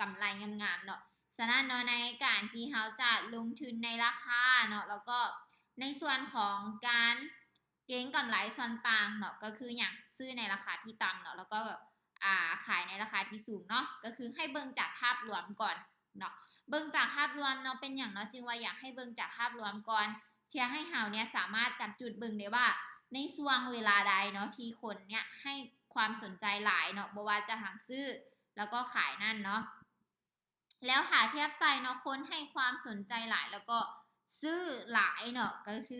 ກຳໄລງາມໆເນາະ. ສະນັ້ນເນາະ ໃນການທີ່ເຮົາຈະລົງທຶນໃນລາຄາເນາະ ແລ້ວກໍໃນສ່ວນຂອງການເກັງກຳໄລສ່ວນຕ່າງເນາະ ກໍຄືຫຍັງ? ຊື້ໃນລາຄາທີ່ຕ່ຳເນາະ ແລ້ວກໍ ອ່າ ຂາຍໃນລາຄາທີ່ສູງເນາະ ກໍຄືໃຫ້ເບິ່ງຈາກພາບລວມກ່ອນເນາະ. ເບິ່ງຈາກພາບລວມເນາະ ເປັນຫຍັງເນາະ ຈຶ່ງວ່າຢາກໃຫ້ເບິ່ງຈາກພາບລວມກ່ອນ ເພື່ອໃຫ້ເຮົາເນຍສາມາດຈັບຈຸດເບິ່ງໄດ້ວ່າ ໃນຊ່ວງເວລາໃດເນາະ ທີ່ຄົນເນຍໃຫ້ຄວາມສົນໃຈຫຼາຍເນາະ ບໍ່ວ່າຈະທັງຊື້ ແລ້ວກໍຂາຍນັ້ນເນາະ. ແລ້ວຖ້າທຽບໃສ່ເນາະ ຄົນໃຫ້ຄວາມສົນໃຈຫຼາຍ ແລ້ວກໍຊື້ຫຼາຍເນາະ ກໍຄື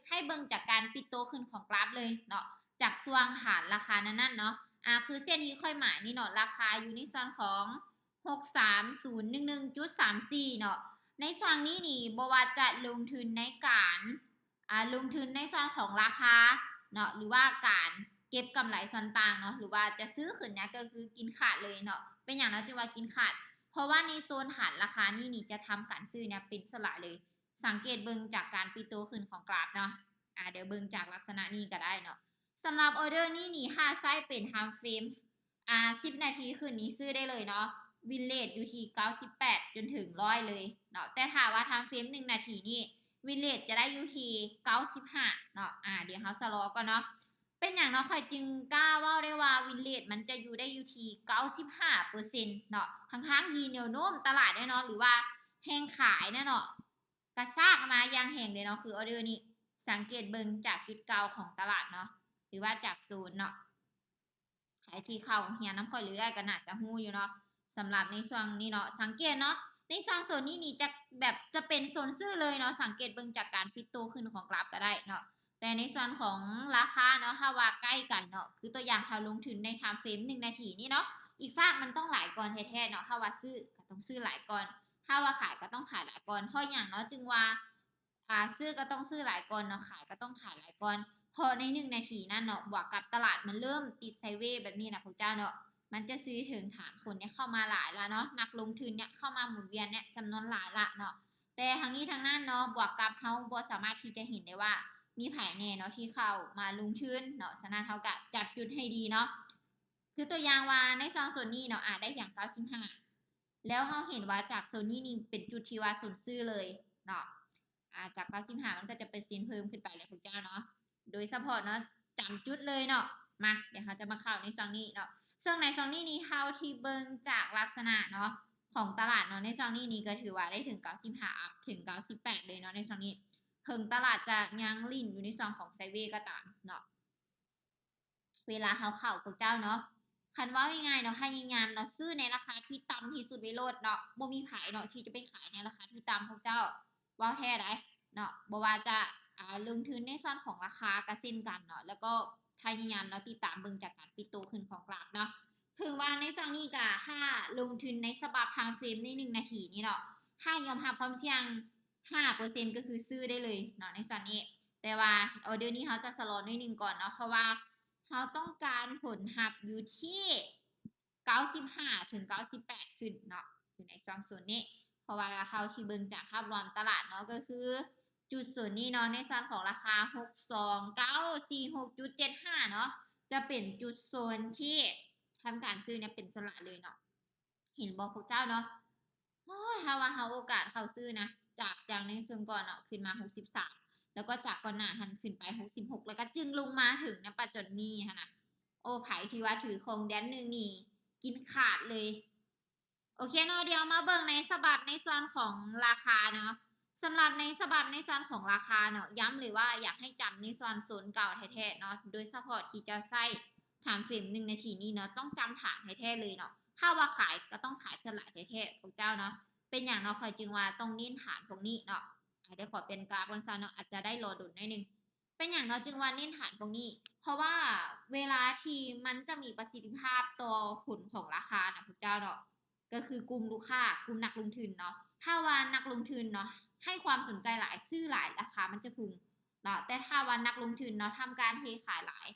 ໃຫ້ເບິ່ງຈາກການປິດໂຕຂຶ້ນຂອງກຣາຟເລີຍເນາະ ຈາກຊ່ວງຖານລາຄານັ້ນໆເນາະ. ອ່າ ຄືເສັ້ນທີ່ຂ້ອຍໝາຍນີ້ເນາະ ລາຄາຢູ່ໃນສ່ວນຂອງ ຫົກສາມສູນໜຶ່ງໜຶ່ງຈຸດສາມສີ່ເນາະ. ໃນຊ່ວງນີ້ນີ້ ບໍ່ວ່າຈະລົງທຶນໃນການ ອ່າ ລົງທຶນໃນສ່ວນຂອງລາຄາເນາະ ຫຼືວ່າການເກັບກຳໄລສ່ວນຕ່າງເນາະ ຫຼືວ່າຈະຊື້ຂຶ້ນເນຍ ກໍຄືກິນຂາດເລີຍເນາະ. ເປັນຫຍັງເນາະ ຈຶ່ງວ່າກິນຂາດ? ເພາະວ່າໃນໂຊນຖານລາຄານີ້ນີ້ ຈະທຳການຊື້ເນຍເປັນສ່ວນຫຼາຍເລີຍ. ສັງເກດເບິ່ງຈາກການປິດໂຕຂຶ້ນຂອງກຣາຟເນາະ. ອ່າ ດຽວເບິ່ງຈາກລັກສະນະນີ້ກໍໄດ້ເນາະ. ສຳລັບອໍເດີນີ້ນີ້ ຖ້າໃຊ້ເປັນທາມເຟຣມ ອ່າ ສິບນາທີຂຶ້ນນີ້ຊື້ໄດ້ເລີຍເນາະ ວິນເຣດຢູ່ທີ່ເກົ້າສິບແປດຈົນເຖິງຮ້ອຍເລີຍເນາະ. ແຕ່ຖ້າວ່າທາມເຟຣມໜຶ່ງນາທີນີ້ ວິນເຣດຈະໄດ້ຢູ່ທີ່ເກົ້າສິບຫ້າເນາະ. ອ່າ ດຽວເຮົາຊະລໍກ່ອນເນາະ. ເປັນຫຍັງເນາະ ຂ້ອຍຈຶ່ງກ້າເວົ້າໄດ້ວ່າ ວິນເຣດມັນຈະຢູ່ໄດ້ຢູ່ທີ່ເກົ້າສິບຫ້າເປີເຊັນເນາະ ທັງໆທີ່ແນວໂນ້ມຕະຫຼາດເນາະ ຫຼືວ່າແຮງຂາຍເນາະ ກະຊາກມາຢ່າງແຮງເດເນາະ. ຄືອໍເດີນີ້ ສັງເກດເບິ່ງຈາກຈຸດເກົ່າຂອງຕະຫຼາດເນາະ ຫຼືວ່າຈາກໂຊນເນາະ. ໃຜທີ່ເຂົ້າໂຮງຮຽນນຳຂ້ອຍເລື້ອຍໆ ກໍໜ້າຈະຮູ້ຢູ່ເນາະ. ສຳລັບໃນຊ່ວງນີ້ເນາະ ສັງເກດເນາະ ໃນຊ່ວງໂຊນນີ້ນີ້ ຈະແບບ ຈະເປັນໂຊນຊື້ເລີຍເນາະ. ສັງເກດເບິ່ງຈາກການປິດໂຕຂຶ້ນຂອງກຣາຟກໍໄດ້ເນາະ. ແຕ່ໃນສ່ວນຂອງລາຄາເນາະ ຖ້າວ່າໃກ້ກັນເນາະ ຄືຕົວຢ່າງ ເຮົາລົງທຶນໃນທາມເຟຣມໜຶ່ງນາທີນີ້ເນາະ ອີກຟາກມັນຕ້ອງຫຼາຍກ່ອນແທ້ໆເນາະ. ຖ້າວ່າຊື້ກໍຕ້ອງຊື້ຫຼາຍກ່ອນ ຖ້າວ່າຂາຍກໍຕ້ອງຂາຍຫຼາຍກ່ອນ. ເພາະຫຍັງເນາະ ຈຶ່ງວ່າ ອ່າ ຊື້ກໍຕ້ອງຊື້ຫຼາຍກ່ອນເນາະ ຂາຍກໍຕ້ອງຂາຍຫຼາຍກ່ອນ ເພາະໃນໜຶ່ງນາທີນັ້ນເນາະ ບວກກັບຕະຫຼາດມັນເລີ່ມຕິດໄຊເວແບບນີ້ນະພວກເຈົ້າເນາະ ມັນຈະຊື້ເຖິງຖານຄົນເນຍເຂົ້າມາຫຼາຍລະເນາະ ນັກລົງທຶນເນຍເຂົ້າມາໝູນວຽນເນຍຈຳນວນຫຼາຍລະເນາະ. ແຕ່ທັງນີ້ທັງນັ້ນເນາະ ບວກກັບເຮົາບໍ່ສາມາດທີ່ຈະເຫັນໄດ້ວ່າມີໃຜແດ່ເນາະທີ່ເຂົ້າມາລົງທຶນເນາະ. ສະນັ້ນເຮົາກະຈັບຈຸດໃຫ້ດີເນາະ. ຄືຕົວຢ່າງວ່າໃນຊ່ວງໂຊນນີ້ເນາະ ອາ ໄດ້ຫຍັງ ເກົ້າສິບຫ້າ ແລ້ວເຮົາເຫັນວ່າຈາກໂຊນນີ້ນີ້ເປັນຈຸດທີ່ວ່າໂຊນຊື້ເລີຍເນາະ. ອາ ຈາກເກົ້າສິບຫ້າ ມັນກໍຈະເປີເຊັນເພີ່ມຂຶ້ນໄປແຫຼະພວກເຈົ້າເນາະ. ໂດຍສະເພາະເນາະ ຈຳຈຸດເລີຍເນາະ. ມາ ດຽວເຮົາຈະມາເຂົ້າໃນຊ່ວງນີ້ເນາະ. ເຊິ່ງໃນຊ່ວງນີ້ນີ້ ເຮົາທີ່ເບິ່ງຈາກລັກສະນະເນາະ ຂອງຕະຫຼາດເນາະ ໃນຊ່ວງນີ້ນີ້ກໍຖືວ່າໄດ້ເຖິງເກົ້າສິບຫ້າ ອັບເຖິງເກົ້າສິບແປດເລີຍເນາະ. ໃນຊ່ວງນີ້ເຖິງຕະຫຼາດຈະຍັງຫຼິ້ນຢູ່ໃນຊ່ວງຂອງໄຊເວກໍຕາມເນາະ. ເວລາເຮົາເຂົ້າພວກເຈົ້າເນາະ ຄັນເວົ້າງ່າຍໆເນາະ ພະຍາຍາມເນາະ ຊື້ໃນລາຄາທີ່ຕ່ຳທີ່ສຸດໄວ້ໂລດເນາະ. ບໍ່ມີໃຜເນາະທີ່ຈະໄປຂາຍໃນລາຄາທີ່ຕ່ຳພວກເຈົ້າ ເວົ້າແທ້ໃດເນາະ. ບໍ່ວ່າຈະ ອ່າ ລົງທຶນໃນສ່ວນຂອງລາຄາກໍເຊັ່ນກັນເນາະ ແລ້ວກໍພະຍາຍາມເນາະ ຕິດຕາມເບິ່ງຈາກການປິດໂຕຂຶ້ນຂອງກຣາຟເນາະ. ເຖິງວ່າໃນຊ່ວງນີ້ກໍຖ້າລົງທຶນໃນສະບັບທາມເຟຣມໃນໜຶ່ງນາທີນີ້ເນາະ ຖ້າຍອມຮັບຄວາມສ່ຽງ ຫ້າເປີເຊັນ ກໍຄືຊື້ໄດ້ເລີຍເນາະໃນສ່ວນນີ້. ແຕ່ວ່າອໍເດີນີ້ເຮົາຈະຊະລໍໜ້ອຍໜຶ່ງກ່ອນເນາະ ເພາະວ່າເຮົາຕ້ອງການຜົນຮັບຢູ່ທີ່ເກົ້າສິບຫ້າເຖິງເກົ້າສິບແປດຂຶ້ນເນາະ ຢູ່ໃນຊ່ວງໂຊນນີ້. ເພາະວ່າເຮົາຊິເບິ່ງຈາກພາບລວມຕະຫຼາດເນາະ ກໍຄືຈຸດໂຊນນີ້ເນາະ ໃນສ່ວນຂອງລາຄາ ຫົກສອງເກົ້າສີ່ຫົກຈຸດເຈັດຫ້າເນາະ ຈະເປັນຈຸດໂຊນທີ່ທຳການຊື້ເນຍເປັນສ່ວນຫຼາຍເລີຍເນາະ. ເຫັນບໍ່ພວກເຈົ້າເນາະ? ໂອ້ຍ ຖ້າວ່າເຮົາໂອກາດເຂົ້າຊື້ນະ ຈາກ ຈາກໃນຊ່ວງກ່ອນເນາະ ຂຶ້ນມາຫົກສິບສາມ ແລ້ວກໍຈາກກ່ອນໜ້າຫັ້ນຂຶ້ນໄປຫົກສິບຫົກ ແລ້ວກໍຈຶ່ງລົງມາເຖິງນະ ປະຈົນນີ້ຫັ້ນນະ. ໂອ້ ໃຜທີ່ວ່າຖືຂອງເດືອນໜຶ່ງນີ້ ກິນຂາດເລີຍ. ໂອເຄເນາະ ດຽວມາເບິ່ງໃນສະບັບໃນສ່ວນຂອງລາຄາເນາະ. ສຳລັບໃນສະບັບໃນສ່ວນຂອງລາຄາເນາະ ຢ້ຳເລີຍວ່າຢາກໃຫ້ຈຳໃນສ່ວນໂຊນເກົ່າແທ້ໆເນາະ ໂດຍສະເພາະທີ່ຈະໃຊ້ ຖານເຟຣມໜຶ່ງນາທີນີ້ເນາະ ຕ້ອງຈຳຖານແທ້ໆເລີຍເນາະ. ຖ້າວ່າຂາຍກໍຕ້ອງຂາຍສ່ວນຫຼາຍແທ້ໆພວກເຈົ້າເນາະ. ເປັນຫຍັງເນາະ ຂ້ອຍຈຶ່ງວ່າຕ້ອງເນັ້ນຖານພວກນີ້ເນາະ. ອາ ດຽວຂໍປ່ຽນກຣາຟກ່ອນຊະເນາະ ອາດຈະໄດ້ລໍດົນໜ້ອຍໜຶ່ງ. ເປັນຫຍັງເນາະ ຈຶ່ງວ່າເນັ້ນຖານພວກນີ້? ເພາະວ່າເວລາທີ່ມັນຈະມີປະສິດທິພາບຕໍ່ຜົນຂອງລາຄານະພວກເຈົ້າເນາະ ກໍຄືກຸ່ມລູກຄ້າ ກຸ່ມນັກລົງທຶນເນາະ. ຖ້າວ່ານັກລົງທຶນເນາະ ໃຫ້ຄວາມສົນໃຈຫຼາຍ ຊື້ຫຼາຍ ລາຄາມັນຈະພຸ່ງເນາະ. ແຕ່ຖ້າວ່ານັກລົງທຶນເນາະ ທຳການເທຂາຍຫຼາຍ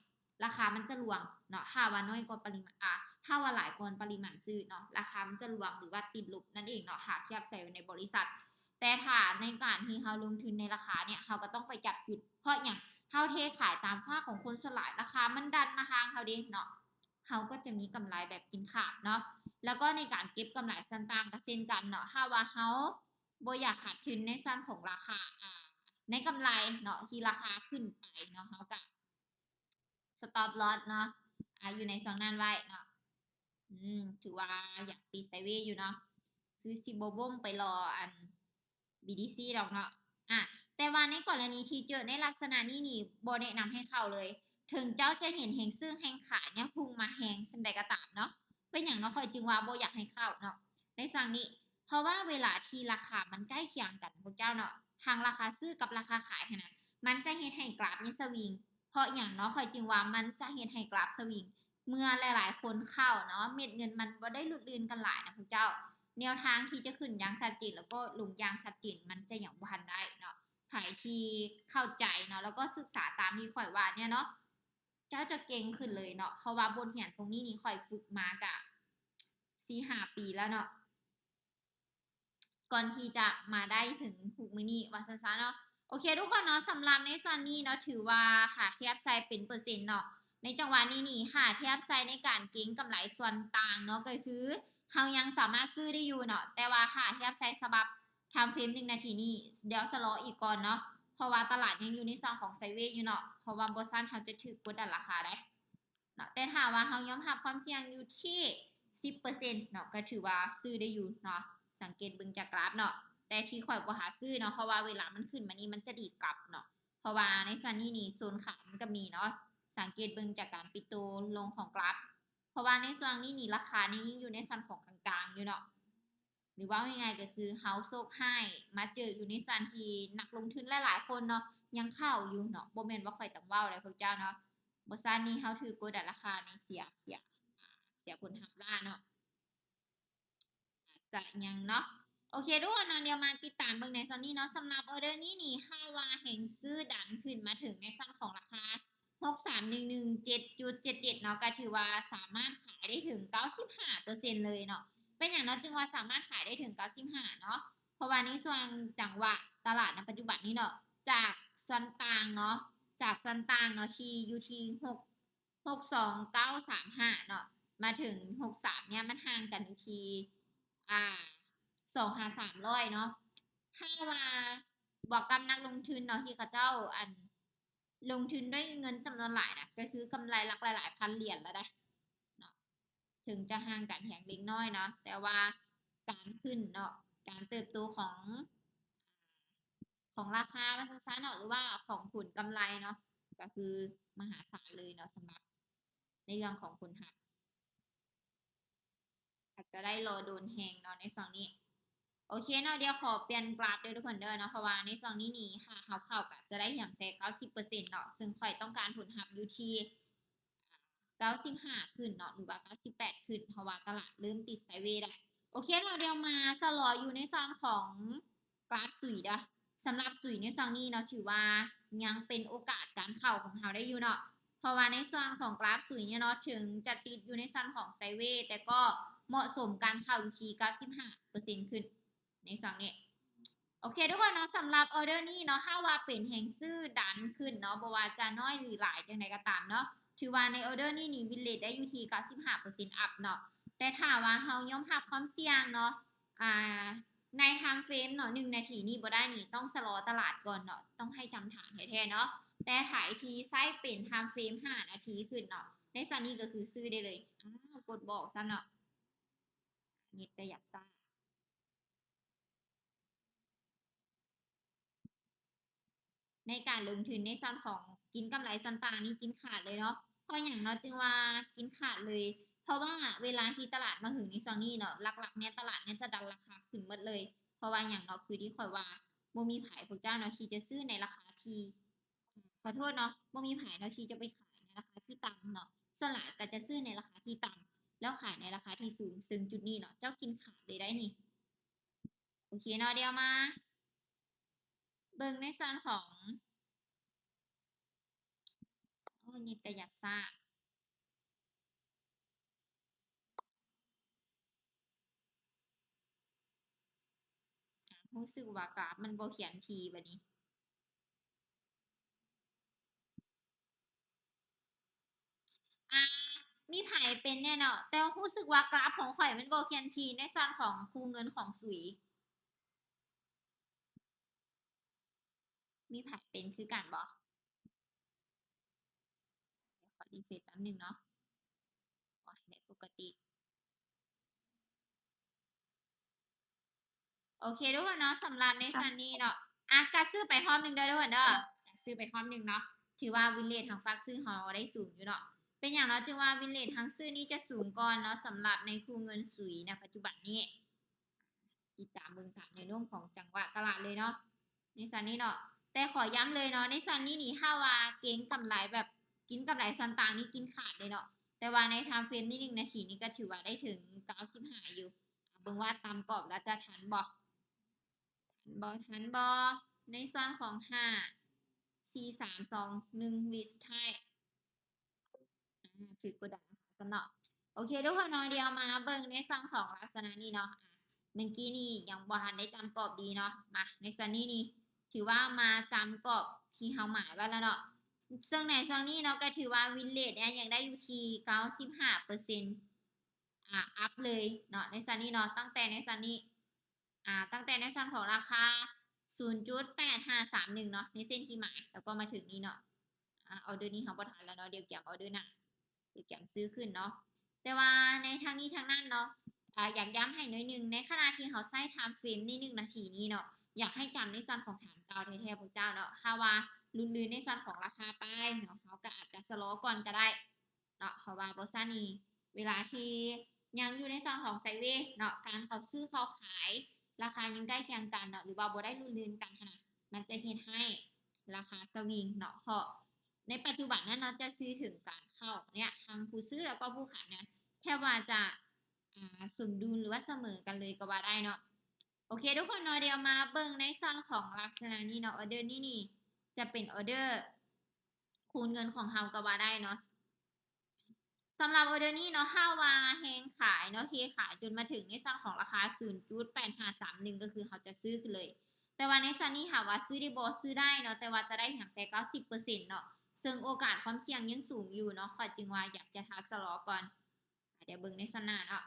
ລາຄາມັນຈະລ່ວງເນາະ. ຖ້າວ່ານ້ອຍກວ່າປະລິມານ ອາ ຖ້າວ່າຫຼາຍກວ່າປະລິມານຊື້ເນາະ ລາຄາມັນຈະລ່ວງ ຫຼືວ່າຕິດລົບນັ້ນເອງເນາະ ຫາກທຽບໃສ່ໃນບໍລິສັດ. ແຕ່ຖ້າໃນການທີ່ເຮົາລົງທຶນໃນລາຄາເນຍ ເຮົາກໍຕ້ອງໄປຈັບຈຸດ. ເພາະຫຍັງ? ເຮົາເທຂາຍຕາມຟ້າຂອງຄົນສ່ວນຫຼາຍ ລາຄາມັນດັນມາທາງເຮົາເດ້ເນາະ. ເຮົາກໍຈະມີກຳໄລແບບກິນຂາດເນາະ. ແລ້ວກໍໃນການເກັບກຳໄລສ່ວນຕ່າງກໍເຊັ່ນກັນເນາະ ຖ້າວ່າເຮົາບໍ່ຢາກຂາດທຶນໃນສ່ວນຂອງລາຄາ ອາ ໃນກຳໄລເນາະ ທີ່ລາຄາຂຶ້ນໄປເນາະ ເຮົາກໍ stop loss ເນາະ ອາ ຢູ່ໃນຊ່ວງນັ້ນໄວ້ເນາະ. ອືມ ຖືວ່າຍັງຕິດໄຊເວຢູ່ເນາະ ຄືຊິບໍ່ບົ່ງໄປລໍອັນ ບີທີຊີ ດອກເນາະ. ອາ ແຕ່ວ່າໃນກໍລະນີທີ່ເຈີໃນລັກສະນະນີ້ນີ້ ບໍ່ແນະນຳໃຫ້ເຂົ້າເລີຍ ເຖິງເຈົ້າຈະເຫັນແຮງຊື້ແຮງຂາຍເນຍ ພຸ່ງມາແຮງສ່ຳໃດກໍຕາມເນາະ. ເປັນຫຍັງເນາະ ຂ້ອຍຈຶ່ງວ່າບໍ່ຢາກໃຫ້ເຂົ້າເນາະ ໃນຊ່ວງນີ້ ເພາະວ່າເວລາທີ່ລາຄາມັນໃກ້ຄຽງກັນ ພວກເຈົ້າເນາະ ທັງລາຄາຊື້ກັບລາຄາຂາຍຫັ້ນນະ ມັນຈະເຮັດໃຫ້ກຣາຟນີ້ສະວິງ. ເພາະຫຍັງເນາະ ຂ້ອຍຈຶ່ງວ່າມັນຈະເຮັດໃຫ້ກຣາຟສະວິງ ເມື່ອຫຼາຍໆຄົນເຂົ້າເນາະ ເມັດເງິນມັນບໍ່ໄດ້ຫຼຸດລື່ນກັນຫຼາຍນະພວກເຈົ້າ. ແນວທາງທີ່ຈະຂຶ້ນຢ່າງຊັດເຈນ ແລ້ວກໍລົງຢ່າງຊັດເຈນ ມັນຈະຍັງບໍ່ທັນໄດ້ເນາະ. ໃຜທີ່ເຂົ້າໃຈເນາະ ແລ້ວກໍສຶກສາຕາມທີ່ຂ້ອຍວ່າເນຍເນາະ ເຈົ້າຈະເກັ່ງຂຶ້ນເລີຍເນາະ ເພາະວ່າບົດຮຽນພວກນີ້ນີ້ ຂ້ອຍຝຶກມາກະສີ່ຫ້າປີແລ້ວເນາະ ກ່ອນທີ່ຈະມາໄດ້ເຖິງທຸກມື້ນີ້ ວ່າຊັ້ນຊະເນາະ. ໂອເຄທຸກຄົນເນາະ ສຳລັບໃນສ່ວນນີ້ເນາະ ຖືວ່າຖ້າທຽບໃສ່ເປັນເປີເຊັນເນາະ ໃນຈັງຫວະນີ້ນີ້ ຖ້າທຽບໃສ່ໃນການເກັງກຳໄລສ່ວນຕ່າງເນາະ ກໍຄືເຮົາຍັງສາມາດຊື້ໄດ້ຢູ່ເນາະ. ແຕ່ວ່າຖ້າທຽບໃສ່ສະບັບ time frame ໜຶ່ງນາທີນີ້ ດຽວຊະລໍອີກກ່ອນເນາະ ເພາະວ່າຕະຫຼາດຍັງຢູ່ໃນຊ່ວງຂອງໄຊເວຢູ່ເນາະ ເພາະວ່າບໍ່ຊັ້ນເຮົາຈະຖືກກົດດັນລາຄາໄດ໋ເນາະ. ແຕ່ຖ້າວ່າເຮົາຍອມຮັບຄວາມສ່ຽງຢູ່ທີ່ສິບເປີເຊັນເນາະ ກໍຖືວ່າຊື້ໄດ້ຢູ່ເນາະ ສັງເກດເບິ່ງຈາກກຣາຟເນາະ. ແຕ່ທີ່ຂ້ອຍບໍ່ຫາຊື້ເນາະ ເພາະວ່າເວລາມັນຂຶ້ນມານີ້ ມັນຈະດີດກັບເນາະ ເພາະວ່າໃນສ່ວນນີ້ນີ້ ໂຊນຂາຍມັນກໍມີເນາະ ສັງເກດເບິ່ງຈາກການປິດໂຕລົງຂອງກຣາຟ ເພາະວ່າໃນຊ່ວງນີ້ນີ້ ລາຄານີ້ຍັງຢູ່ໃນຊັ້ນຂອງກາງໆຢູ່ເນາະ. ຫຼືເວົ້າງ່າຍໆກໍຄືເຮົາໂຊກຮ້າຍມາເຈີຢູ່ໃນສ່ວນທີ່ນັກລົງທຶນຫຼາຍໆຄົນເນາະ ຍັງເຂົ້າຢູ່ເນາະ ບໍ່ແມ່ນວ່າຂ້ອຍຕ້ອງເວົ້າໃດພວກເຈົ້າເນາະ. ບໍ່ຊັ້ນນີ້ເຮົາຖືກກົດດັນລາຄານີ້ ເສຍ ເສຍ ເສຍຜົນຮັບຫຼາຍເນາະ ອາດຈະຍັງເນາະ. ໂອເຄທຸກຄົນເນາະ ດຽວມາຕິດຕາມເບິ່ງໃນຊ່ວງນີ້ເນາະ. ສຳລັບອອເດີນີ້ນີ້ ຖ້າວ່າແຮງຊື້ດັນຂຶ້ນມາເຖິງໃນຊ່ອງຂອງລາຄາ ຫົກສາມໜຶ່ງໜຶ່ງເຈັດຈຸດເຈັດເຈັດເນາະ ກໍຖືວ່າສາມາດຂາຍໄດ້ເຖິງເກົ້າສິບຫ້າເປີເຊັນເລີຍເນາະ. ເປັນຫຍັງເນາະ ຈຶ່ງວ່າສາມາດຂາຍໄດ້ເຖິງເກົ້າສິບຫ້າເນາະ ເພາະວ່າໃນຊ່ວງຈັງຫວະຕະຫຼາດໃນປັດຈຸບັນນີ້ເນາະ ຈາກສ່ວນຕ່າງເນາະ ຈາກສ່ວນຕ່າງເນາະ ທີ່ຢູ່ທີ່ຫົກ ຫົກສອງເກົ້າສາມຫ້າເນາະ ມາເຖິງຫົກສາມເນຍ ມັນຫ່າງກັນຢູ່ທີ່ ອ່າ ສອງຫາສາມຮ້ອຍເນາະ. ຖ້າວ່າບວກກັບນັກລົງທຶນເນາະ ທີ່ເຂົາເຈົ້າ ອັນ ລົງທຶນດ້ວຍເງິນຈຳນວນຫຼາຍນະ ກໍຄືກຳໄລຫຼັກຫຼາຍໆພັນຫຼຽນແລ້ວໄດ໋ເນາະ. ເຖິງຈະຫ່າງກັນພຽງເລັກນ້ອຍເນາະ ແຕ່ວ່າການຂຶ້ນເນາະ ການເຕີບໂຕຂອງ ຂອງລາຄາວ່າຊັ້ນຊະເນາະ ຫຼືວ່າຂອງຜົນກຳໄລເນາະ ກໍຄືມະຫາສານເລີຍເນາະ ສຳລັບໃນເລື່ອງຂອງຜົນຮັບ. ອາດຈະໄດ້ລໍດົນແຮງເນາະໃນຊ່ວງນີ້. ໂອເຄເນາະ ດຽວຂໍປ່ຽນກຣາຟເດີທຸກຄົນເດີເນາະ ເພາະວ່າໃນຊ່ວງນີ້ນີ້ ຖ້າເຮົາເຂົ້າກໍຈະໄດ້ພຽງແຕ່ເກົ້າສິບເປີເຊັນເນາະ ຊຶ່ງຂ້ອຍຕ້ອງການຜົນຮັບຢູ່ທີ່ເກົ້າສິບຫ້າຂຶ້ນເນາະ ຫຼືວ່າເກົ້າສິບແປດຂຶ້ນ ເພາະວ່າຕະຫຼາດເລີ່ມຕິດໄຊເວແລ້ວ. ໂອເຄເນາະ ດຽວມາຊະລໍຢູ່ໃນສ່ວນຂອງກຣາຟສຸຍເດີ. ສຳລັບສຸຍໃນຊ່ວງນີ້ເນາະ ຖືວ່າຍັງເປັນໂອກາດການເຂົ້າຂອງເຮົາໄດ້ຢູ່ເນາະ ເພາະວ່າໃນຊ່ວງຂອງກຣາຟສຸຍນີ້ເນາະ ເຖິງຈະຕິດຢູ່ໃນຊ່ວງຂອງໄຊເວ ແຕ່ກໍເໝາະສົມການເຂົ້າຢູ່ທີ່ເກົ້າສິບຫ້າເປີເຊັນຂຶ້ນໃນຊ່ວງນີ້. ໂອເຄທຸກຄົນເນາະ ສຳລັບອອເດີນີ້ເນາະ ຖ້າວ່າເປັນແຮງຊື້ດັນຂຶ້ນເນາະ ບໍ່ວ່າຈະນ້ອຍຫຼືຫຼາຍຈັ່ງໃດກໍຕາມເນາະ ຖືວ່າໃນອອເດີນີ້ນີ້ win rate ໄດ້ຢູ່ທີ່ເກົ້າສິບຫ້າເປີເຊັນອັບເນາະ. ແຕ່ຖ້າວ່າເຮົາຍອມຮັບຄວາມສ່ຽງເນາະ ອ່າ ໃນ time frame ເນາະ ໜຶ່ງນາທີນີ້ບໍ່ໄດ້ນີ້ ຕ້ອງຊະລໍຕະຫຼາດກ່ອນເນາະ ຕ້ອງໃຫ້ຈຳຖານແທ້ໆເນາະ. ແຕ່ໃຜທີ່ໃຊ້ເປັນ time frame ຫ້ານາທີຂຶ້ນເນາະ ໃນສ່ວນນີ້ກໍຄືຊື້ໄດ້ເລີຍ. ອ້າວ ກົດບອກຊ້ຳເນາະ ເນັດກໍຢາກຊ້າ. ໃນການລົງທຶນໃນສ່ວນຂອງກິນກຳໄລສ່ວນຕ່າງນີ້ກິນຂາດເລີຍເນາະ. ເພາະຫຍັງເນາະ ຈຶ່ງວ່າກິນຂາດເລີຍ? ເພາະວ່າເວລາທີ່ຕະຫຼາດມາເຖິງໃນຊ່ວງນີ້ເນາະ ຫຼັກໆເນຍຕະຫຼາດເນຍຈະດັນລາຄາຂຶ້ນໝົດເລີຍ. ເພາະວ່າຫຍັງເນາະ? ຄືທີ່ຂ້ອຍວ່າບໍ່ມີໃຜພວກເຈົ້າເນາະທີ່ຈະຊື້ໃນລາຄາທີ່ ຂໍໂທດເນາະ ບໍ່ມີໃຜເນາະທີ່ຈະໄປຂາຍໃນລາຄາທີ່ຕ່ຳເນາະ. ສ່ວນຫຼາຍກໍຈະຊື້ໃນລາຄາທີ່ຕ່ຳ ແລ້ວຂາຍໃນລາຄາທີ່ສູງ ເຊິ່ງຈຸດນີ້ເນາະ ເຈົ້າກິນຂາດເລີຍໄດ໋ນີ້. ໂອເຄເນາະ ດຽວມາເບິ່ງໃນສ່ວນຂອງ ໂອ້ ເນັດກໍຢາກຊ້າ ຮູ້ສຶກວ່າກຣາຟມັນບໍ່ຂຽນທີ່ບັດນີ້. ອາ ມີ ມີໃຜເປັນແດ່ເນາະ? ແຕ່ຮູ້ສຶກວ່າກຣາຟຂອງຂ້ອຍມັນບໍ່ເຄື່ອນທີ່ໃນສ່ວນຂອງຄູ່ເງິນຂອງສຸຍ. ມີໃຜເປັນຄືກັນບໍ່? ຂໍຣີເຟຣຊແປັບໜຶ່ງເນາະ. ຂໍໃຫ້ໄດ້ປົກກະຕິ. ໂອເຄທຸກຄົນເນາະ, ສຳລັບໃນຊັ້ນນີ້ເນາະ ອ່ະ ກະຊື້ໄປຮອບໜຶ່ງເດີທຸກຄົນເດີ, ກະຊື້ໄປຮອບໜຶ່ງເນາະ. ຖືວ່າວິນເຣດທາງຝາກຊື້ເຮົາໄດ້ສູງຢູ່ເນາະ. ເປັນຫຍັງເນາະ ຈຶ່ງວ່າວິນເຣດທາງຊື້ນີ້ຈະສູງກ່ອນເນາະ ສຳລັບໃນຄູ່ເງິນສຸຍໃນປັດຈຸບັນນີ້? ຕິດຕາມເບິ່ງຕາມແນວໂນ້ມຂອງຈັງຫວະຕະຫຼາດເລີຍເນາະ ໃນຊັ້ນນີ້ເນາະ. ແຕ່ຂໍຢ້ຳເລີຍເນາະ ໃນຊັ້ນນີ້ນີ້ ຖ້າວ່າເກັງກຳໄລແບບກິນກຳໄລສ່ວນຕ່າງນີ້ກິນຂາດເລີຍເນາະ. ແຕ່ວ່າໃນທາມເຟຣມນີ້ ໜຶ່ງນາທີນີ້ກໍຖືວ່າໄດ້ເຖິງເກົ້າສິບຫ້າຢູ່. ເບິ່ງວ່າຕາມກອບແລ້ວຈະທັນບໍ່ ທັນບໍ່ ທັນບໍ່? ໃນສ່ວນຂອງຫ້າ ສີ່ ສາມ ສອງ ໜຶ່ງ ວິສຸດທ້າຍ ອາ ຖືກກົດດັນຊັ້ນເນາະ. ໂອເຄທຸກຄົນເນາະ, ດຽວມາເບິ່ງໃນສ່ວນຂອງລັກສະນະນີ້ເນາະ. ອາ ເມື່ອກີ້ນີ້ຍັງບໍ່ທັນໄດ້ຕາມກອບດີເນາະ. ມາ ໃນສ່ວນນີ້ນີ້ ຖືວ່າມາຕາມກອບທີ່ເຮົາໝາຍໄວ້ແລ້ວເນາະ. ເຊິ່ງໃນຊ່ວງນີ້ເນາະ ກໍຖືວ່າວິນເຣດເນຍຍັງໄດ້ຢູ່ທີ່ເກົ້າສິບຫ້າເປີເຊັນ ອາ ອັບເລີຍເນາະ ໃນສ່ວນນີ້ເນາະ. ຕັ້ງແຕ່ໃນສ່ວນນີ້ ອາ ຕັ້ງແຕ່ໃນສ່ວນຂອງລາຄາສູນຈຸດແປດຫ້າສາມໜຶ່ງເນາະ ໃນເສັ້ນທີ່ໝາຍ ແລ້ວກໍມາເຖິງນີ້ເນາະ. ອາ ອໍເດີນີ້ເຮົາບໍ່ທັນແລ້ວເນາະ, ດຽວກຽມອໍເດີໜ້າ ດຽວກຽມຊື້ຂຶ້ນເນາະ. ແຕ່ວ່າໃນທັງນີ້ທັງນັ້ນເນາະ ອາ ຢາກຢ້ຳໃຫ້ໜ້ອຍໜຶ່ງ ໃນຂະນະທີ່ເຮົາໃຊ້ທາມເຟຣມໃນໜຶ່ງນາທີນີ້ເນາະ ຢາກໃຫ້ຈຳໃນສ່ວນຂອງຖານເກົ່າແທ້ໆພວກເຈົ້າເນາະ. ຖ້າວ່າຫຼຸດລື່ນໃນສ່ວນຂອງລາຄາປາຍເນາະ ເຮົາກໍອາດຈະຊະລໍກ່ອນກໍໄດ້ ເນາະ ເພາະວ່າບໍ່ຊັ້ນນີ້ ເວລາທີ່ຍັງຢູ່ໃນຊ່ອງຂອງໄຊເວເນາະ ການເຂົ້າຊື້ເຂົ້າຂາຍ ລາຄາຍັງໃກ້ຄຽງກັນເນາະ ຫຼືວ່າບໍ່ໄດ້ລຸນເລື່ອນກັນຫັ້ນນະ ມັນຈະເຮັດໃຫ້ລາຄາສະວິງເນາະ. ເພາະໃນປັດຈຸບັນນັ້ນເນາະ ຈະສື່ເຖິງການເຂົ້າເນຍ ທັງຜູ້ຊື້ແລ້ວກໍຜູ້ຂາຍນະ ແທບວ່າຈະ ອ່າ ສົມດຸນ ຫຼືວ່າສະເໝີກັນເລີຍກໍວ່າໄດ້ເນາະ. ໂອເຄທຸກຄົນເນາະ, ດຽວມາເບິ່ງໃນສ່ວນຂອງລັກສະນະນີ້ເນາະ, ອໍເດີນີ້ນີ້ຈະເປັນອໍເດີຄູນເງິນຂອງເຮົາກໍວ່າໄດ້ເນາະ. ສຳລັບອໍເດີນີ້ເນາະ ຖ້າວ່າແຮງຂາຍເນາະ ເທຂາຍຈົນມາເຖິງໃນສ່ວນຂອງລາຄາສູນຈຸດແປດຫ້າສາມໜຶ່ງ ກໍຄືເຮົາຈະຊື້ຂຶ້ນເລີຍ. ແຕ່ວ່າໃນສ່ວນນີ້ຖາມວ່າຊື້ໄດ້ບໍ່? ຊື້ໄດ້ເນາະ, ແຕ່ວ່າຈະໄດ້ຫຍັງແຕ່ເກົ້າສິບເປີເຊັນເນາະ, ເຊິ່ງໂອກາດຄວາມສ່ຽງຍັງສູງຢູ່ເນາະ. ຂ້ອຍຈຶ່ງວ່າຢາກຈະຖ້າຊະລໍກ່ອນ. ດຽວເບິ່ງໃນສ່ວນໜ້າເນາະ.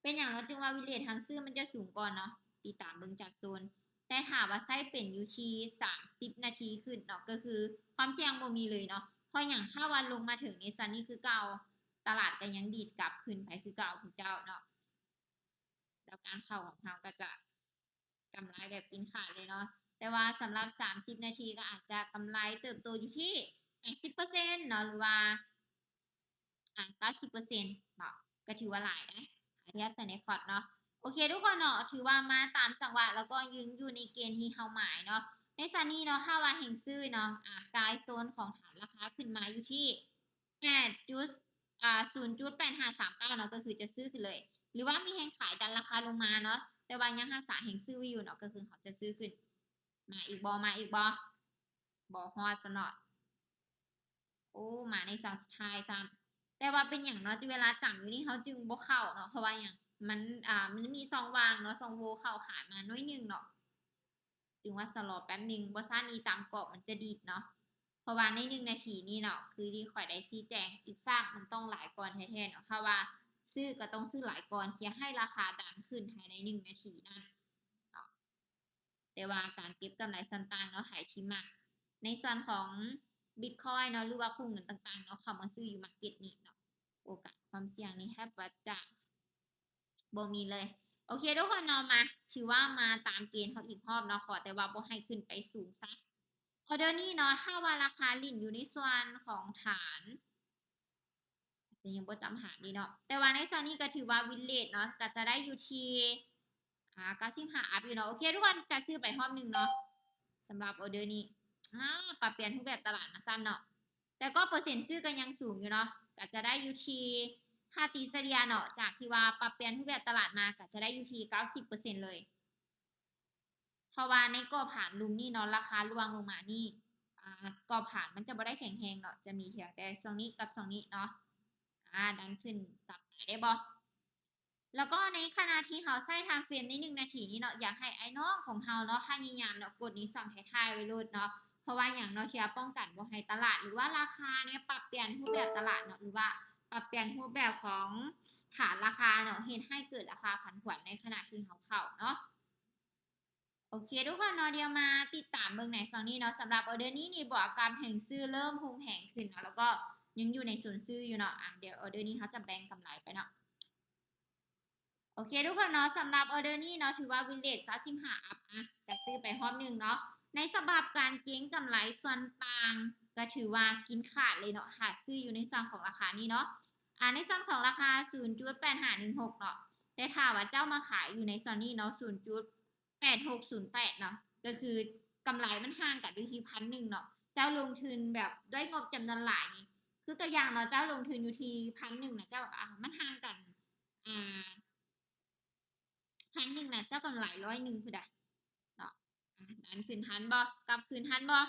ເປັນຫຍັງເນາະ ຈຶ່ງວ່າວິນເຣດທາງຊື້ມັນຈະສູງກ່ອນເນາະ? ຕິດຕາມເບິ່ງຈາກໂຊນ. ແຕ່ຖ້າວ່າໃຊ້ເປັນຢູ່ທີ່ສາມສິບນາທີຂຶ້ນເນາະ ກໍຄືຄວາມສ່ຽງບໍ່ມີເລີຍເນາະ. ເພາະຫຍັງ? ຖ້າວ່າລົງມາເຖິງໃນຊັ້ນນີ້ຄືເກົ່າ ຕະຫຼາດກໍຍັງດີດກັບຂຶ້ນໄປຄືເກົ່າ ພວກເຈົ້າເນາະ. ແລ້ວການເຂົ້າຂອງເຮົາກໍຈະກຳໄລແບບກິນຂາດເລີຍເນາະ. ແຕ່ວ່າສຳລັບສາມສິບນາທີກໍອາດຈະກຳໄລເຕີບໂຕຢູ່ທີ່ແປດສິບເປີເຊັນເນາະ ຫຼືວ່າ ອ່າ ເກົ້າສິບເປີເຊັນເນາະ ກໍຖືວ່າຫຼາຍເດ້ ຖ້າທຽບໃສ່ໃນພອດເນາະ. ໂອເຄທຸກຄົນເນາະ ຖືວ່າມາຕາມຈັງຫວະ ແລ້ວກໍຍັງຢູ່ໃນເກນທີ່ເຮົາໝາຍເນາະ. ໃນສ່ວນນີ້ເນາະ ຖ້າວ່າແຮງຊື້ເນາະ ອາ ກາຍໂຊນຂອງຖານລາຄາຂຶ້ນມາຢູ່ທີ່ແປດຈຸດ ອ່າ ສູນຈຸດແປດຫ້າສາມເກົ້າເນາະ ກໍຄືຈະຊື້ຂຶ້ນເລີຍ ຫຼືວ່າມີແຮງຂາຍດັນລາຄາລົງມາເນາະ ແຕ່ວ່າຍັງຮັກສາແຮງຊື້ໄວ້ຢູ່ເນາະ ກໍຄືເຮົາຈະຊື້ຂຶ້ນ. ມາອີກບໍ່? ມາອີກບໍ່? ບໍ່ຮອດຊະເນາະ. ໂອ້ ມາໃນຊ່ວງສຸດທ້າຍຊ້ຳ. ແຕ່ວ່າເປັນຫຍັງເນາະ ເວລາຈຳຢູ່ນີ້ເຮົາຈຶ່ງບໍ່ເຂົ້າເນາະ? ເພາະວ່າຫຍັງ? ມັນ ອ່າ ມັນມີຊ່ອງວ່າງເນາະ ຊ່ອງໂຫວ່ເຂົ້າຂາຍມາໜ້ອຍໜຶ່ງເນາະ. ຈຶ່ງວ່າຊະລໍແປັບໜຶ່ງ, ບໍ່ຊັ້ນນີ້ຕາມກອບມັນຈະດີດເນາະ. ເພາະວ່າໃນໜຶ່ງນາທີນີ້ເນາະ ຄືທີ່ຂ້ອຍໄດ້ຊີ້ແຈງ ອີກຟາກມັນຕ້ອງຫຼາຍກ່ອນແທ້ໆເນາະ. ຖ້າວ່າຊື້ກໍຕ້ອງຊື້ຫຼາຍກ່ອນ ເພື່ອໃຫ້ລາຄາດັນຂຶ້ນພາຍໃນໜຶ່ງນາທີນັ້ນເນາະ. ແຕ່ວ່າການເກັບກຳໄລສ່ວນຕ່າງເນາະ ໃຜທີ່ມັກໃນສ່ວນຂອງບິດຄອຍເນາະ ຫຼືວ່າຄູ່ເງິນຕ່າງໆເນາະ ເຂົ້າມາຊື້ຢູ່ມາເກັດນີ້ເນາະ ໂອກາດຄວາມສ່ຽງນີ້ແທບວ່າຈະບໍ່ມີເລີຍ. ໂອເຄທຸກຄົນເນາະ ມາ ຖືວ່າມາຕາມເກນເຮົາອີກຮອບເນາະ ຂໍແຕ່ວ່າບໍ່ໃຫ້ຂຶ້ນໄປສູງຊະ. ອໍເດີນີ້ເນາະ ຖ້າວ່າລາຄາຫຼິ້ນຢູ່ໃນສ່ວນຂອງຖານ ອາດຈະຍັງບໍ່ຈຳຫາດນີ້ເນາະ ແຕ່ວ່າໃນຊ່ວງນີ້ກໍຖືວ່າວິນເຣດເນາະ ກໍຈະໄດ້ຢູ່ທີ່ ອ່າ ເກົ້າສິບຫ້າອັບຢູ່ເນາະ. ໂອເຄ ທຸກຄົນ ຈະຊື້ໄປຮອບໜຶ່ງເນາະ ສຳລັບອໍເດີນີ້. ອາ ປັບປ່ຽນຮູບແບບຕະຫຼາດມາຊ້ຳເນາະ ແຕ່ກໍເປີເຊັນຊື້ກໍຍັງສູງຢູ່ເນາະ ກໍຈະໄດ້ຢູ່ທີ່ ຖ້າຕີສະເລ່ຍເນາະ ຈາກທີ່ວ່າປັບປ່ຽນຮູບແບບຕະຫຼາດມາ ກໍຈະໄດ້ຢູ່ທີ່ເກົ້າສິບເປີເຊັນເລີຍ. ເພາະວ່າໃນກອບຖານລຸ່ມນີ້ເນາະ ລາຄາລ່ວງລົງມານີ້ ອາ ກອບຖານມັນຈະບໍ່ໄດ້ແຂງແຮງເນາະ ຈະມີພຽງແຕ່ຊ່ວງນີ້ກັບຊ່ວງນີ້ເນາະ ອາ ດັນຂຶ້ນກັບໄປໄດ້ບໍ່? ແລ້ວກໍໃນຂະນະທີ່ເຮົາໃຊ້ທາມເຟຣມໃນໜຶ່ງນາທີນີ້ເນາະ ຢາກໃຫ້ອ້າຍນ້ອງຂອງເຮົາເນາະ ພະຍາຍາມເນາະ ກົດໃນຊ່ອງທ້າຍໆໄວ້ໂລດເນາະ. ເພາະວ່າຫຍັງເນາະ? ເພື່ອປ້ອງກັນບໍ່ໃຫ້ຕະຫຼາດ ຫຼືວ່າລາຄາເນຍ ປັບປ່ຽນຮູບແບບຕະຫຼາດເນາະ ຫຼືວ່າ ປັບປ່ຽນຮູບແບບຂອງຖານລາຄາເນາະ ເຮັດໃຫ້ເກີດລາຄາຜັນຜວນໃນຂະນະທີ່ເຮົາເຂົ້າເນາະ. ໂອເຄທຸກຄົນເນາະ ດຽວມາຕິດຕາມເບິ່ງໃນຊ່ອງນີ້ເນາະ. ສຳລັບອອເດີນີ້ນີ້ ບວກກັບແຮງຊື້ເລີ່ມຮຸນແຮງຂຶ້ນເນາະ ແລ້ວກໍຍັງຢູ່ໃນໂຊນຊື້ຢູ່ເນາະ. ອາ ດຽວອອເດີນີ້ເຮົາຈະແບ່ງກຳໄລໄປເນາະ. ໂອເຄທຸກຄົນເນາະ ສຳລັບອອເດີນີ້ເນາະ ຖືວ່າວິນເຣດເກົ້າສິບຫ້າອັບ ອາ ຈະຊື້ໄປຮອບໜຶ່ງເນາະ. ໃນສະບັບການເກັງກຳໄລສ່ວນຕ່າງ ກໍຖືວ່າກິນຂາດເລີຍເນາະ ຫາກຊື້ຢູ່ໃນຊ່ອງຂອງລາຄານີ້ເນາະ ອາ ໃນຊ່ອງຂອງລາຄາສູນຈຸດແປດຫ້າໜຶ່ງຫົກເນາະ. ແຕ່ຖ້າວ່າເຈົ້າມາຂາຍຢູ່ໃນຊ່ອງນີ້ເນາະ ສູນຈຸດແປດຫົກສູນແປດເນາະ ກໍຄືກຳໄລມັນຫ່າງກັນຢູ່ທີ່ພັນໜຶ່ງເນາະ. ເຈົ້າລົງທຶນແບບດ້ວຍງົບຈຳນວນຫຼາຍນີ້ ຄືຕົວຢ່າງເນາະ ເຈົ້າລົງທຶນຢູ່ທີ່ພັນໜຶ່ງນະ ເຈົ້າ ອາ ມັນຫ່າງກັນ ອາ ພັນໜຶ່ງນະ ເຈົ້າກຳໄລຮ້ອຍໜຶ່ງພຸ້ນດາເນາະ. ອາ ດັນຂຶ້ນທັນບໍ່? ກັບຄືນທັນບໍ່?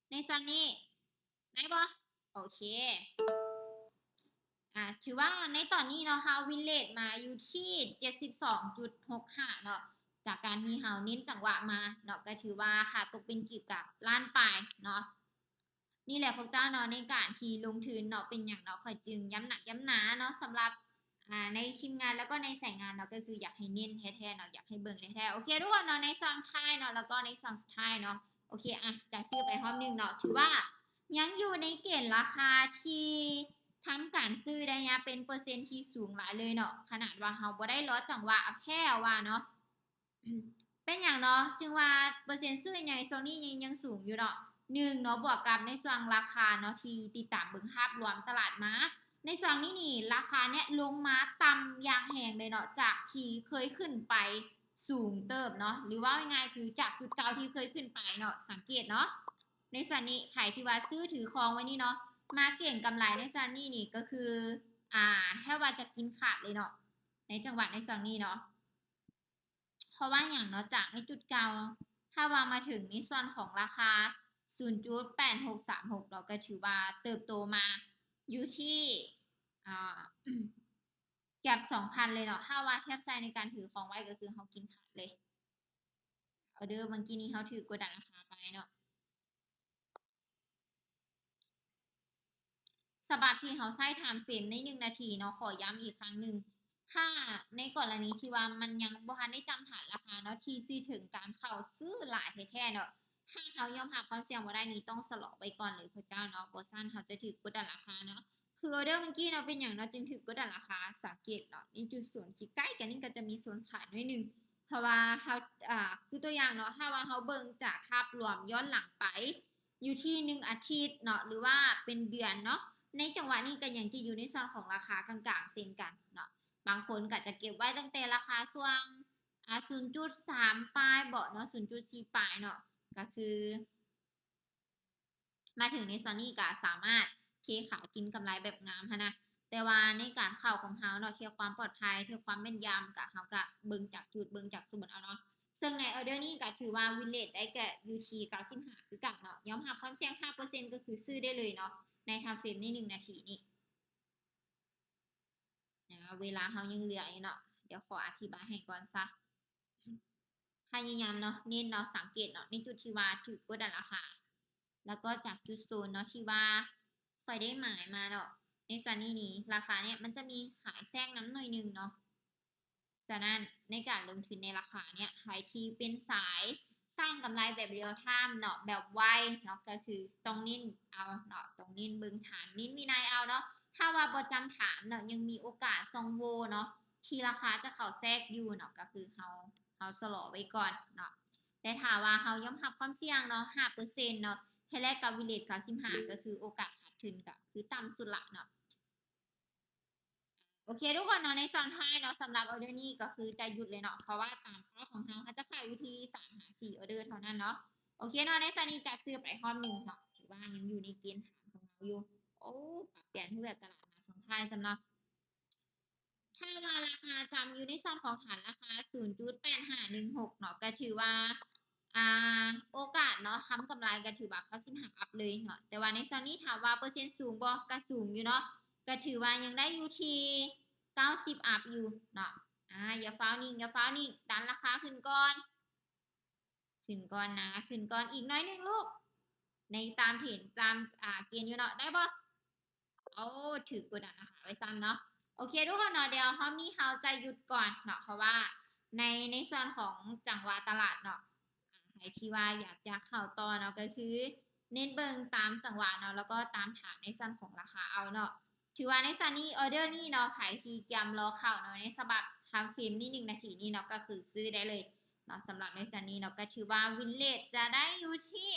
ໃນຊ່ອງນີ້ໄດ້ບໍ່? ໂອເຄ ອາ ຖືວ່າໃນຕອນນີ້ເນາະ ເຮົາວິນເຣດມາຢູ່ທີ່ເຈັດສິບສອງຈຸດຫົກຫ້າເນາະ ຈາກການທີ່ເຮົາເນັ້ນຈັງຫວະມາເນາະ ກໍຖືວ່າຄ່າຕົກເປັນກີບກະລ້ານປາຍເນາະ. ນີ້ແຫຼະພວກເຈົ້າເນາະ ໃນການທີ່ລົງທຶນເນາະ ເປັນຫຍັງເນາະ ຂ້ອຍຈຶ່ງຢ້ຳໜັກຢ້ຳໜາເນາະ ສຳລັບ ອາ ໃນທີມງານ ແລ້ວກໍໃນສາຍງານເນາະ ກໍຄືຢາກໃຫ້ເນັ້ນແທ້ໆເນາະ ຢາກໃຫ້ເບິ່ງແທ້ໆ. ໂອເຄທຸກຄົນເນາະ ໃນຊ່ອງທ້າຍເນາະ ແລ້ວກໍໃນຊ່ອງສຸດທ້າຍເນາະ ໂອເຄ ອາ ຈະຊື້ໄປຮອບໜຶ່ງເນາະ ຖືວ່າຍັງຢູ່ໃນເກນລາຄາທີ່ທຳການຊື້ໄດ້ຍາ ເປັນເປີເຊັນທີ່ສູງຫຼາຍເລີຍເນາະ. ຂະໜາດວ່າເຮົາບໍ່ໄດ້ລໍຈັງຫວະ ເອົາແທ້ເອົາວ່າເນາະ ເປັນຫຍັງເນາະ ຈຶ່ງວ່າເປີເຊັນຊື້ໃນຊ່ວງນີ້ຍັງ ຍັງສູງຢູ່ເນາະ. ໜຶ່ງເນາະ ບວກກັບໃນຊ່ວງລາຄາເນາະ ທີ່ຕິດຕາມເບິ່ງພາບລວມຕະຫຼາດມາ ໃນຊ່ວງນີ້ນີ້ ລາຄາເນຍລົງມາຕ່ຳຢ່າງແຮງເລີຍເນາະ ຈາກທີ່ເຄີຍຂຶ້ນໄປສູງເຕີບເນາະ ຫຼືເວົ້າງ່າຍໆ ຄືຈາກຈຸດເກົ່າທີ່ເຄີຍຂຶ້ນໄປເນາະ. ສັງເກດເນາະ ໃນສ່ວນນີ້ ໃຜທີ່ວ່າຊື້ຖືຄອງໄວ້ນີ້ເນາະ ມາເກັງກຳໄລໃນສ່ວນນີ້ນີ້ ກໍຄື ອາ ແທບວ່າຈະກິນຂາດເລີຍເນາະ ໃນຈັງຫວະໃນຊ່ວງນີ້ເນາະ. ເພາະວ່າຫຍັງເນາະ ຈາກໃນຈຸດເກົ່າ ຖ້າວ່າມາເຖິງໃນສ່ວນຂອງລາຄາສູນຈຸດແປດຫົກສາມຫົກເນາະ ກໍຖືວ່າເຕີບໂຕມາຢູ່ທີ່ ອາ ເກືອບສອງພັນເລີຍເນາະ. ຖ້າວ່າທຽບໃສ່ໃນການຖືຄອງໄວ້ ກໍຄືເຮົາກິນຂາດເລີຍ. ອອເດີເມື່ອກີ້ນີ້ເຮົາຖືກກົດດັນລາຄາໄປເນາະ. ສະບັບທີ່ເຮົາໃຊ້ທາມເຟຣມໃນໜຶ່ງນາທີເນາະ ຂໍຢ້ຳອີກຄັ້ງໜຶ່ງ ຖ້າໃນກໍລະນີທີ່ວ່າມັນຍັງບໍ່ທັນໄດ້ຈຳຖານລາຄາເນາະ ທີ່ຊິເຖິງການເຂົ້າຊື້ຫຼາຍແທ້ໆເນາະ ຖ້າເຮົາຍອມຮັບຄວາມສ່ຽງບໍ່ໄດ້ນີ້ ຕ້ອງຊະລໍໄວ້ກ່ອນເລີຍພວກເຈົ້າເນາະ ບໍ່ຊັ້ນເຮົາຈະຖືກກົດດັນລາຄາເນາະ. ຄືອອເດີເມື່ອກີ້ເນາະ ເປັນຫຍັງເນາະ ຈຶ່ງຖືກກົດດັນລາຄາ? ສັງເກດເນາະ ໃນຈຸດສູນທີ່ໃກ້ກັນນີ້ ກໍຈະມີໂຊນຂາຍໜ້ອຍໜຶ່ງ ເພາະວ່າເຮົາ ອາ ຄືຕົວຢ່າງເນາະ ຖ້າວ່າເຮົາເບິ່ງຈາກພາບລວມຍ້ອນຫຼັງໄປ ຢູ່ທີ່ໜຶ່ງອາທິດເນາະ ຫຼືວ່າເປັນເດືອນເນາະ ໃນຈັງຫວະນີ້ກໍຍັງຈະຢູ່ໃນຊ່ອງຂອງລາຄາກາງໆເຊັ່ນກັນເນາະ. ບາງຄົນກໍຈະເກັບໄວ້ຕັ້ງແຕ່ລາຄາຊ່ວງ ອາ ສູນຈຸດສາມປາຍເບາະເນາະ ສູນຈຸດສີ່ປາຍເນາະ ກໍຄືມາເຖິງໃນຊ່ວງນີ້ກໍສາມາດເທຂາຍກິນກຳໄລແບບງາມຫັ້ນນະ. ແຕ່ວ່າໃນການເຂົ້າຂອງເຮົາເນາະ ເພື່ອຄວາມປອດໄພ ເພື່ອຄວາມແມ່ນຢຳ ກໍເຮົາກໍເບິ່ງຈາກຈຸດ ເບິ່ງຈາກໂຊນເອົາເນາະ. ເຊິ່ງໃນອອເດີນີ້ກໍຖືວ່າວິນເຣດໄດ້ແກ່ຢູ່ທີ່ເກົ້າສິບຫ້າຄືກັນເນາະ ຍອມຮັບຄວາມສ່ຽງຫ້າເປີເຊັນ ກໍຄືຊື້ໄດ້ເລີຍເນາະ ໃນທາມເຟຣມໃນໜຶ່ງນາທີນີ້. ອາ ເວລາເຮົາຍັງເຫຼືອຢູ່ເນາະ ດຽວຂໍອະທິບາຍໃຫ້ກ່ອນຊະ. ພະຍາຍາມເນາະ ເນັ້ນເນາະ ສັງເກດເນາະ ໃນຈຸດທີ່ວ່າຖືກກົດດັນລາຄາ ແລ້ວກໍຈາກຈຸດໂຊນເນາະ ທີ່ວ່າຂ້ອຍໄດ້ໝາຍມາເນາະ ໃນສ່ວນນີ້ນີ້ ລາຄາເນຍມັນຈະມີຂາຍແຊກນຳໜ້ອຍໜຶ່ງເນາະ. ສະນັ້ນໃນການລົງທຶນໃນລາຄາເນຍ ໃຜທີ່ເປັນສາຍສ້າງກຳໄລແບບ real time ເນາະ ແບບໄວເນາະ ກໍຄືຕ້ອງເນັ້ນເອົາເນາະ ຕ້ອງເນັ້ນເບິ່ງຖານ ເນັ້ນວິໄນເອົາເນາະ. ຖ້າວ່າບໍ່ຈຳຖານເນາະ ຍັງມີໂອກາດຊ່ອງໂຫວ່ເນາະ ທີ່ລາຄາຈະເຂົ້າແຊກຢູ່ເນາະ ກໍຄືເຮົາ ເຮົາຊະລໍໄວ້ກ່ອນເນາະ. ແຕ່ຖ້າວ່າເຮົາຍອມຮັບຄວາມສ່ຽງເນາະ ຫ້າເປີເຊັນເນາະ ໃຫ້ແລກກັບວິນເຣດເກົ້າສິບຫ້າ ກໍຄືໂອກາດຂາດທຶນກໍຄືຕ່ຳສຸດລະເນາະ. ໂອເຄທຸກຄົນເນາະ ໃນຊ່ອງທ້າຍເນາະ ສຳລັບອອເດີນີ້ກໍຄືຈະຢຸດເລີຍເນາະ ເພາະວ່າຕາມເປົ້າຂອງເຮົາ ເຮົາຈະຂາຍຢູ່ທີ່ສາມຫາສີ່ອອເດີເທົ່ານັ້ນເນາະ. ໂອເຄເນາະ ໃນຊ່ອງນີ້ຈະຊື້ໄປຮອບໜຶ່ງເນາະ ຖືວ່າຍັງຢູ່ໃນເກນຖານຂອງເຮົາຢູ່. ໂອ້ ປັບປ່ຽນຮູບແບບຕະຫຼາດມາຊ່ອງທ້າຍຊ້ຳເນາະ. ຖ້າວ່າລາຄາຈຳຢູ່ໃນຊ່ອງຂອງຖານລາຄາສູນຈຸດແປດຫ້າໜຶ່ງຫົກເນາະ ກໍຖືວ່າ ອ່າ ໂອກາດເນາະ ທຳກຳໄລກໍຖືວ່າເກົ້າສິບຫ້າອັບເລີຍເນາະ. ແຕ່ວ່າໃນຊ່ອງນີ້ຖາມວ່າເປີເຊັນສູງບໍ່? ກໍສູງຢູ່ເນາະ ກໍຖືວ່າຍັງໄດ້ຢູ່ທີ່ເກົ້າສິບອັບຢູ່ເນາະ. ອາ ຢ່າຟ້າວນິ່ງ ຢ່າຟ້າວນິ່ງ ດັນລາຄາຂຶ້ນກ່ອນ ຂຶ້ນກ່ອນນະ ຂຶ້ນກ່ອນ ອີກໜ້ອຍໜຶ່ງລູກ ໃນຕາມເທຣນ ຕາມ ອ່າ ເກນຢູ່ເນາະ ໄດ້ບໍ່? ໂອ້ ຖືກກົດດັນລາຄາໄວ້ຊ້ຳເນາະ. ໂອເຄທຸກຄົນເນາະ ດຽວຮອບນີ້ເຮົາຈະຢຸດກ່ອນເນາະ ເພາະວ່າໃນ ໃນສ່ວນຂອງຈັງຫວະຕະຫຼາດເນາະ ໃຜທີ່ວ່າຢາກຈະເຂົ້າຕໍ່ເນາະ ກໍຄືເນັ້ນເບິ່ງຕາມຈັງຫວະເນາະ ແລ້ວກໍຕາມຖານໃນສ່ວນຂອງລາຄາເອົາເນາະ. ຖືວ່າໃນສ່ວນນີ້ ອອເດີນີ້ເນາະ ໃຜທີ່ກຽມລໍເຂົ້າເນາະ ໃນສະບັບທາມເຟຣມນີ້ ໜຶ່ງນາທີນີ້ເນາະ ກໍຄືຊື້ໄດ້ເລີຍເນາະ. ສຳລັບໃນສ່ວນນີ້ເນາະ ກໍຖືວ່າວິນເຣດຈະໄດ້ຢູ່ທີ່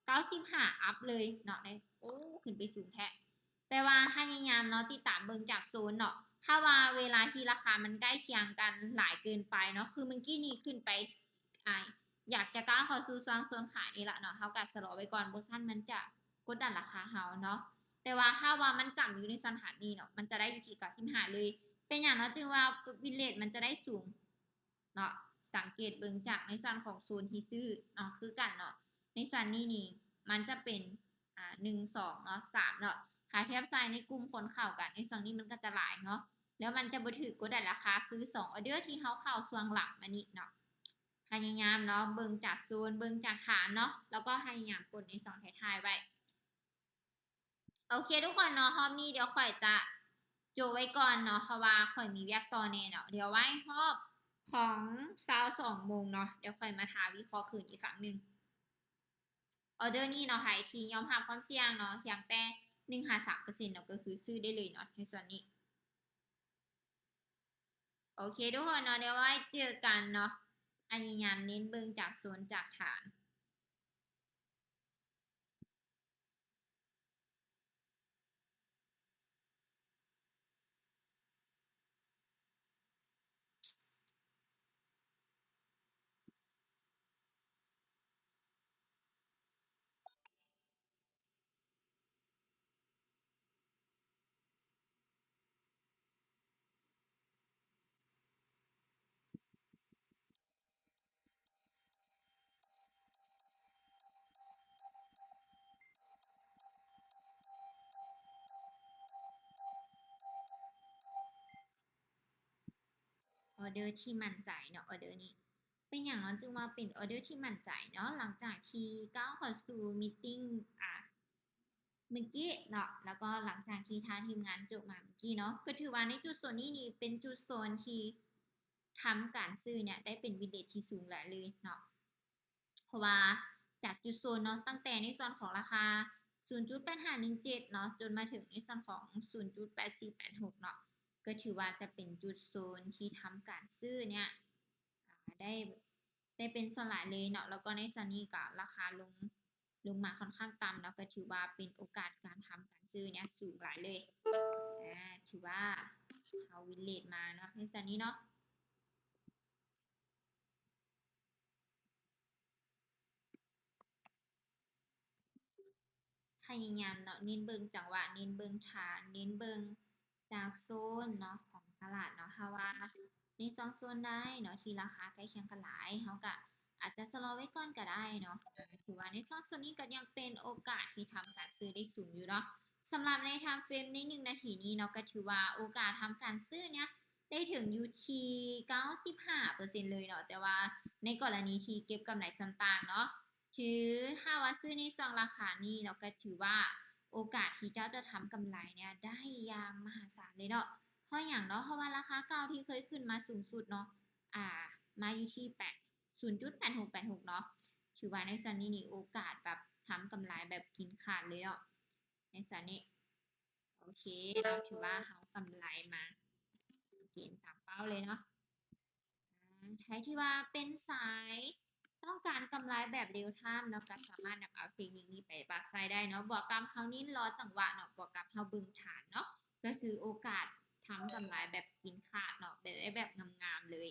ເກົ້າສິບຫ້າອັບເລີຍເນາະ. ໂອ້ ຂຶ້ນໄປສູງແທ້. ແຕ່ວ່າພະຍາຍາມເນາະ ຕິດຕາມເບິ່ງຈາກໂຊນເນາະ. ຖ້າວ່າເວລາທີ່ລາຄາມັນໃກ້ຄຽງກັນຫຼາຍເກີນໄປເນາະ ຄືມື້ກີ້ນີ້ຂຶ້ນໄປ ອາ ຢາກຈະກ້າວເຂົ້າສູ່ຊ່ວງໂຊນຂາຍນີ້ລະເນາະ ເຮົາກໍຊະລໍໄວ້ກ່ອນ ບໍ່ຊັ້ນມັນຈະກົດດັນລາຄາເຮົາເນາະ. ແຕ່ວ່າຖ້າວ່າມັນຈຳຢູ່ໃນສ່ວນຖານນີ້ເນາະ ມັນຈະໄດ້ຢູ່ທີ່ເກົ້າສິບຫ້າເລີຍ. ເປັນຫຍັງເນາະ ຈຶ່ງວ່າວິນເຣດມັນຈະໄດ້ສູງ ເນາະ ສັງເກດເບິ່ງຈາກໃນສ່ວນຂອງໂຊນທີ່ຊື້ເນາະ ຄືກັນເນາະ. ໃນສ່ວນນີ້ນີ້ ມັນຈະເປັນ ອາ ໜຶ່ງ ສອງ ເນາະ ສາມ ເນາະ. ຖ້າທຽບໃສ່ໃນກຸ່ມຄົນເຂົ້າກັນ ໃນຊ່ວງນີ້ມັນກໍຈະຫຼາຍເນາະ ແລ້ວມັນຈະບໍ່ຖືກກົດດັນລາຄາ ຄືສອງອອເດີທີ່ເຮົາເຂົ້າຊ່ວງຫຼັງມານີ້ເນາະ. ພະຍາຍາມເນາະ ເບິ່ງຈາກໂຊນ ເບິ່ງຈາກຖານເນາະ ແລ້ວກໍພະຍາຍາມກົດໃນຊ່ອງທ້າຍໆໄວ້. ໂອເຄທຸກຄົນເນາະ ຮອບນີ້ດຽວຂ້ອຍຈະໂຈະໄວ້ກ່ອນເນາະ ເພາະວ່າຂ້ອຍມີວຽກຕໍ່ແດ່ເນາະ. ດຽວໄວ້ຮອບຂອງຊາວສອງໂມງເນາະ ດຽວຂ້ອຍມາຖ້າວິເຄາະຄືນອີກຄັ້ງໜຶ່ງ. ອອເດີນີ້ເນາະ ໃຜທີ່ຍອມຮັບຄວາມສ່ຽງເນາະ ພຽງແຕ່ໜຶ່ງຫາສາມເປີເຊັນເນາະ ກໍຄືຊື້ໄດ້ເລີຍເນາະ ໃນສ່ວນນີ້. ໂອເຄທຸກຄົນເນາະ ດຽວໄວ້ເຈີກັນເນາະ. ພະຍາຍາມເນັ້ນເບິ່ງຈາກໂຊນຈາກຖານ. ອອເດີທີ່ໝັ້ນໃຈເນາະ ອອເດີນີ້. ເປັນຫຍັງເນາະ ຈຶ່ງວ່າເປັນອອເດີທີ່ໝັ້ນໃຈເນາະ? ຫຼັງຈາກທີ່ກ້າວເຂົ້າສູ່ມີດຕິ້ງ ອາ ມື້ກີ້ເນາະ ແລ້ວກໍຫຼັງຈາກທີ່ທາງທີມງານໂຈະມາມື້ກີ້ເນາະ ກໍຖືວ່າໃນຈຸດໂຊນນີ້ນີ້ເປັນຈຸດໂຊນທີ່ທຳການຊື້ເນຍໄດ້ເປັນວິນເຣດທີ່ສູງຫຼາຍເລີຍເນາະ. ເພາະວ່າຈາກຈຸດໂຊນເນາະ ຕັ້ງແຕ່ໃນສ່ວນຂອງລາຄາສູນຈຸດແປດຫ້າໜຶ່ງເຈັດເນາະ ຈົນມາເຖິງໃນສ່ວນຂອງສູນຈຸດແປດສີ່ແປດຫົກເນາະ ກໍຖືວ່າຈະເປັນຈຸດໂຊນທີ່ທຳການຊື້ເນຍ ອາ ໄດ້ ໄດ້ເປັນສ່ວນຫຼາຍເລີຍເນາະ. ແລ້ວກໍໃນສ່ວນນີ້ກໍລາຄາລົງ ລົງມາຄ່ອນຂ້າງຕ່ຳເນາະ ກໍຖືວ່າເປັນໂອກາດການທຳການຊື້ເນຍສູງຫຼາຍເລີຍ. ອາ ຖືວ່າເຮົາວິນເຣດມາເນາະ ໃນສ່ວນນີ້ເນາະ. ພະຍາຍາມເນາະ ເນັ້ນເບິ່ງຈັງຫວະ ເນັ້ນເບິ່ງຖານ ເນັ້ນເບິ່ງຈາກໂຊນເນາະ ຂອງຕະຫຼາດເນາະ. ຖ້າວ່າໃນຊ່ວງໂຊນໃດເນາະ ທີ່ລາຄາໃກ້ຄຽງກັນຫຼາຍ ເຮົາກະອາດຈະຊະລໍໄວ້ກ່ອນກະໄດ້ເນາະ. ຖືວ່າໃນຊ່ວງໂຊນນີ້ກໍຍັງເປັນໂອກາດທີ່ທຳການຊື້ໄດ້ສູງຢູ່ເນາະ. ສຳລັບໃນທາມເຟຣມໃນໜຶ່ງນາທີນີ້ເນາະ ກໍຖືວ່າໂອກາດທຳການຊື້ເນຍ ໄດ້ເຖິງຢູ່ທີ່ເກົ້າສິບຫ້າເປີເຊັນເລີຍເນາະ. ແຕ່ວ່າໃນກໍລະນີທີ່ເກັບກຳໄລສ່ວນຕ່າງເນາະ ຖື ຖ້າວ່າຊື້ໃນຊ່ວງລາຄານີ້ເນາະ ກໍຖືວ່າໂອກາດທີ່ເຈົ້າຈະທຳກຳໄລເນຍໄດ້ຢ່າງມະຫາສານເລີຍເນາະ. ເພາະຫຍັງເນາະ? ເພາະວ່າລາຄາເກົ່າທີ່ເຄີຍຂຶ້ນມາສູງສຸດເນາະ ອາ ມາຢູ່ທີ່ແປດ ສູນຈຸດແປດຫົກແປດຫົກເນາະ ຖືວ່າໃນສ່ວນນີ້ນີ້ໂອກາດແບບທຳກຳໄລແບບກິນຂາດເລີຍເນາະ ໃນສ່ວນນີ້. ໂອເຄເນາະ ຖືວ່າເຮົາກຳໄລມາເກນຕາມເປົ້າເລີຍເນາະ. ອາ ໃຜທີ່ວ່າເປັນສາຍຕ້ອງການກຳໄລແບບ real time ເນາະ ກໍສາມາດນຳເອົາເຕັກນິກນີ້ໄປປັບໃຊ້ໄດ້ເນາະ. ບວກກັບເຮົາເນັ້ນລໍຈັງຫວະເນາະ ບວກກັບເຮົາເບິ່ງຖານເນາະ ກໍຄືໂອກາດທຳກຳໄລແບບກິນຂາດເນາະ ແບບ ໄດ້ແບບງາມໆເລີຍ.